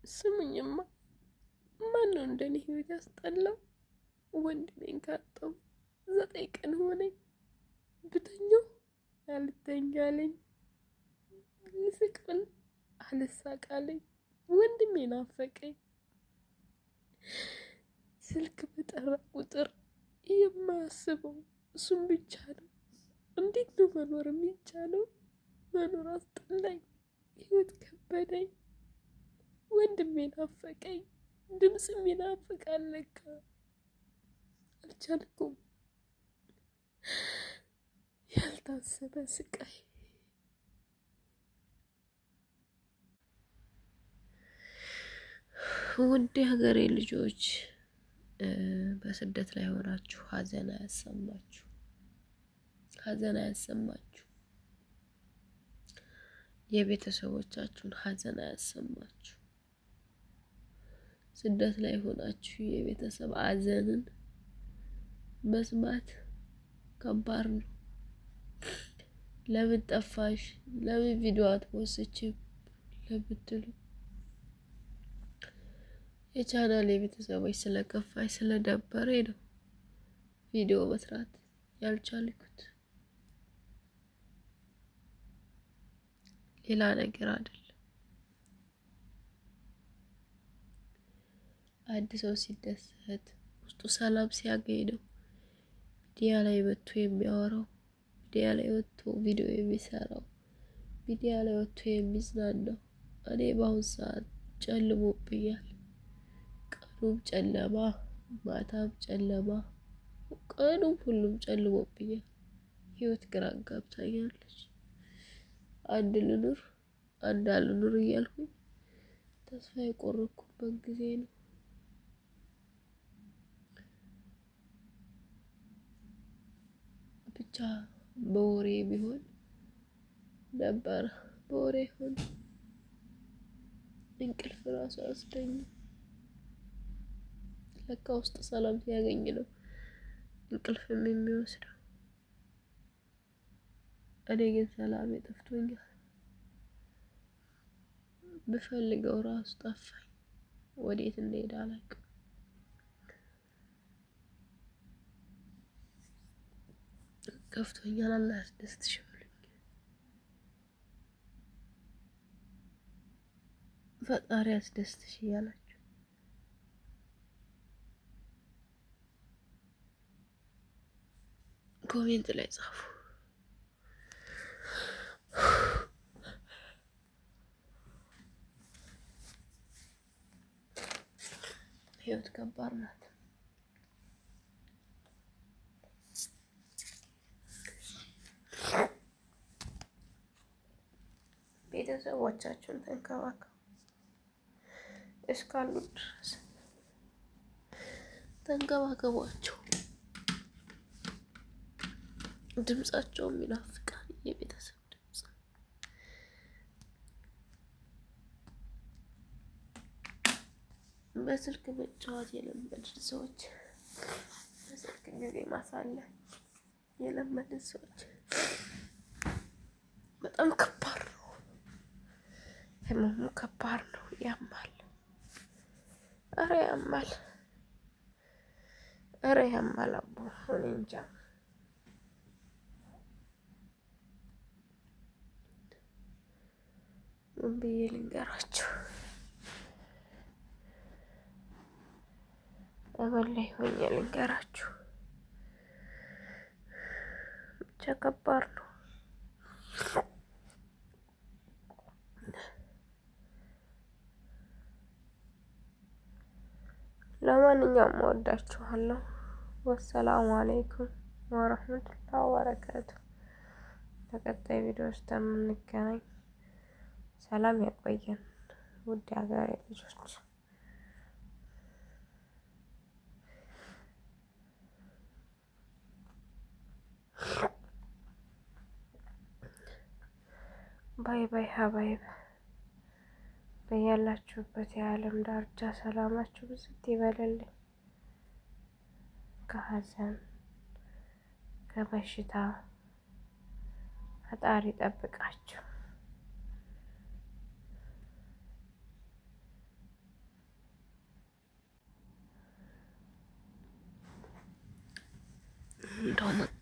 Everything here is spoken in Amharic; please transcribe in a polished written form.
ስሙኝማ፣ ማን ነው እንደኔ ህይወት ያስጠላው? ወንድሜን ካጣሁ 9 ቀን ሆነኝ። ብተኛው አልተኛለኝ፣ ልስቅ ብል አልሳቃለኝ። ወንድሜ ናፈቀኝ። ስልክ በጠራ ቁጥር የማስበው እሱም ብቻ ነው። እንዴት ነው መኖር የሚቻለው? መኖር አስጠላኝ። ህይወት ከበደኝ። ወንድሜ ናፈቀኝ። ድምፅም ይናፍቃል ለካ። አልቻልኩም። ያልታሰበ ስቃይ። ውድ የሀገሬ ልጆች፣ በስደት ላይ ሆናችሁ ሀዘን አያሰማችሁ፣ ሀዘን አያሰማችሁ። የቤተሰቦቻችሁን ሀዘን አያሰማችሁ። ስደት ላይ ሆናችሁ የቤተሰብ ሀዘንን መስማት ከባድ ነው። ለምን ጠፋሽ? ለምን ቪዲዮ አትፖስችም? ለምትሉ የቻናል የቤተሰቦች ስለከፋኝ ስለደበረኝ ነው ቪዲዮ መስራት ያልቻልኩት፣ ሌላ ነገር አይደለም። አንድ ሰው ሲደሰት ውስጡ ሰላም ሲያገኝ ነው ሚዲያ ላይ ወጥቶ የሚያወራው፣ ሚዲያ ላይ ወጥቶ ቪዲዮ የሚሰራው፣ ሚዲያ ላይ ወጥቶ የሚዝናናው። እኔ በአሁን ሰዓት ጨልሞብኛል። ቀኑም ጨለማ፣ ማታም ጨለማ፣ ቀኑም ሁሉም ጨልሞብኛል። ህይወት ግራ አጋብታኛለች። አንድ ልኑር አንድ አልኑር እያልኩኝ ተስፋ የቆረኩበት ጊዜ ነው። ብቻ በወሬ ቢሆን ነበረ፣ በወሬ ሆን እንቅልፍ ራሱ አያስደኝም። ለካ ውስጥ ሰላም ሲያገኝ ነው እንቅልፍም የሚወስደው። እኔ ግን ሰላም ጠፍቶኛል። ብፈልገው ራሱ ጠፋኝ። ወዴት እንደሄደ አላውቅም። ከፍቶኛል። አላህ ያስደስትሽ በሉኝ። ፈጣሪ ያስደስትሽ እያላችሁ comment ላይ ጻፉ። ህይወት ከባድ ናት። ቤተሰቦቻችሁን ተንከባከቡ እስካሉ ድረስ ተንከባከቧቸው። ድምጻቸውም ይናፍቃል፣ የቤተሰብ ድምጽ። በስልክ መጫወት የለመድን ሰዎች፣ በስልክ ጊዜ ማሳለፍ የለመድን ሰዎች በጣም ከባድ ነው። ህመሙ ከባድ ነው። ያማል። እረ ያማል። እረ ያማል። አቦ እኔ እንጃ። ምን ብዬ ልንገራችሁ? እበላይ ሆኜ ልንገራችሁ። ብቻ ከባድ ነው። ለማንኛውም እወዳችኋለሁ። ወሰላሙ አለይኩም ወረህመቱላህ ወበረካቱ። በቀጣይ ቪዲዮ ውስጥ የምንገናኝ ሰላም ያቆየን ውድ ሀገሬ ልጆች። Bye bye حبايب። በያላችሁበት የዓለም ዳርቻ ሰላማችሁ ብዝት ይበልልኝ። ከሀዘን ከበሽታ ፈጣሪ ጠብቃችሁ። እንደው መጣ።